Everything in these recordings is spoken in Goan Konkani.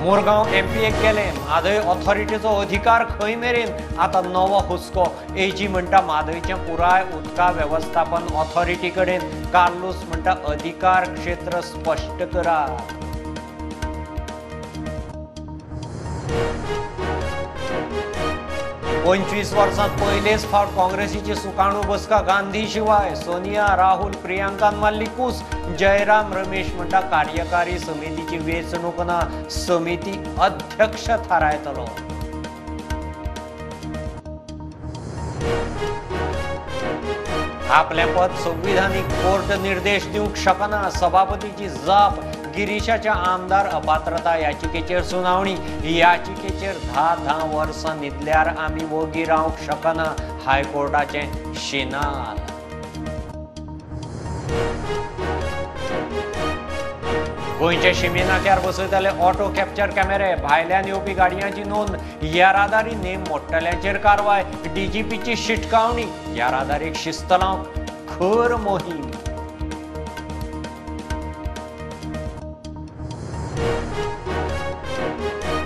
मुरगांव एमपीएक गेले म्हादय ऑथॉरिटीचो अधिकार खंय मेरेन आतां नवो हुस्को. एजी म्हणटा म्हादयचें पुराय उदका वेवस्थापन ऑथॉरिटी कडेन. कार्लूस म्हणटा अधिकार क्षेत्र स्पश्ट करात. 25 वर्सांत पयलेच फावट काँग्रेसीची सुकाणू बसका गांधी शिवाय. सोनिया, राहुल, प्रियांकान मारली कूस. जयराम रमेश म्हणटा कार्यकारी समितीची वेंचणूक ना, समिती अध्यक्ष थारायतलो. आपलें पद संविधानीक कोर्ट निर्देश दिवंक शकना, सभापतीची जाप. गिरीशाच्या आमदार अपात्रता याचिकेचेर सुनावणी. याचिकेचेर 10-10 वर्सां न्हिदल्यार आमी वोगी रावंक शकना, हायकोर्टाचें शिनाल. गोंयच्या शिमे नाक्यार बसयतले ऑटो कॅप्चर कॅमेरे. भायल्यान येवपी गाडयांची नोंद. येरादारी नेम मोडटल्यांचेर कारवाय. डीजीपीची शिटकावणी. येरादारीक शिस्त लावंक खर मोहीम.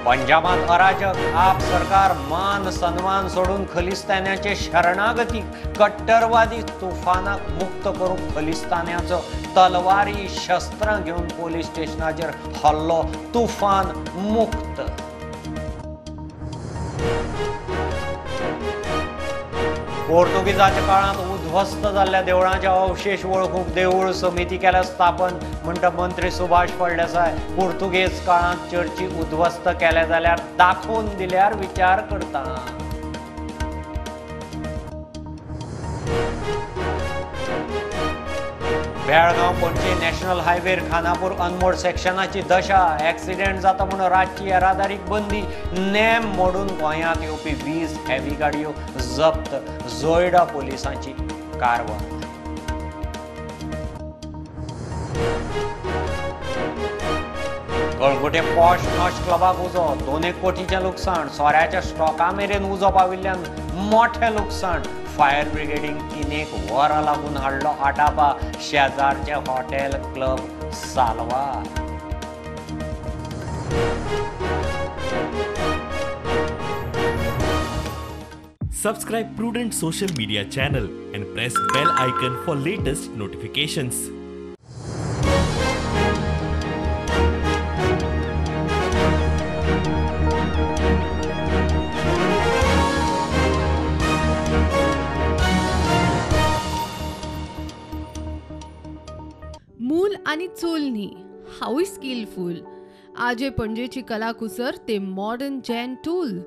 पंजाबांत अराजक. आप सरकार मान सन्मान सोडून खलिस्तान्याचे शरणागती. कट्टरवादी तुफानाक मुक्त करूंक खलिस्तान्याचो तलवारी शस्त्रां घेवन पोलीस स्टेशनाचेर हल्लो. तुफान मुक्त. पोर्तुगीजाच्या काळांत उद्ध्वस्त जाल्ल्या देवळांचे अवशेश वळखूंक देवूळ समिती केल्या स्थापन म्हणटा मंत्री सुभाष फळदेसाय. पोर्तुगेज काळांत चर्ची उद्ध्वस्त केल्या जाल्यार दाखोवन दिल्यार विचार करता. बेळगांव पणजी नॅशनल हायवेर खानापूर अनमोड सेक्शनाची दशा. ॲक्सिडेंट जाता म्हणून रातची येरादारीक बंदी. नेम मोडून गोंयांत येवपी 20 हेवी गाडयो जप्त. जोयडा पोलिसांची कारवाय. कळंगुटे पॉश नॉश क्लबाक उजो. 2 कोटीचें लुकसाण. सोऱ्याच्या स्टॉका मेरेन उजो पाविल्ल्यान मोठें लुकसाण. फायर ब्रिगेडीक 3 वरां लागून हाडलो आटापा. शेजारचें हॉटेल क्लब साल्वार. Subscribe Prudent Social Media channel and press bell icon for latest notifications. मूल आनी चूल न्ही, हांवूय स्किलफूल. आजे पणजेची कलाकुसर ते मॉडर्न जॅन टूल.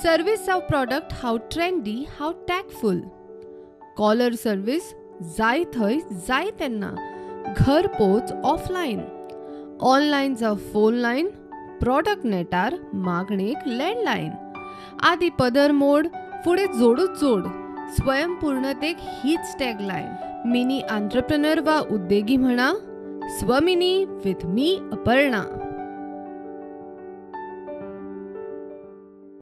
सर्वीस जावं प्रॉडक्ट हांव ट्रेंडी, हांव टॅकफूल. कॉलर सर्वीस जाय थंय जाय तेन्ना, घर पोच ऑफलायन. ऑनलायन जावं फोन लायन, प्रॉडक्ट नेटार मागणेक लँडलायन. आदी पदर मोड, फुडें जोडूच जोड. स्वयंपूर्णतेक हीच टॅगलायन. मिनी आंत्रप्रेनर वा उद्देगी म्हणा, स्वमिनी विथ मी अपर्णा.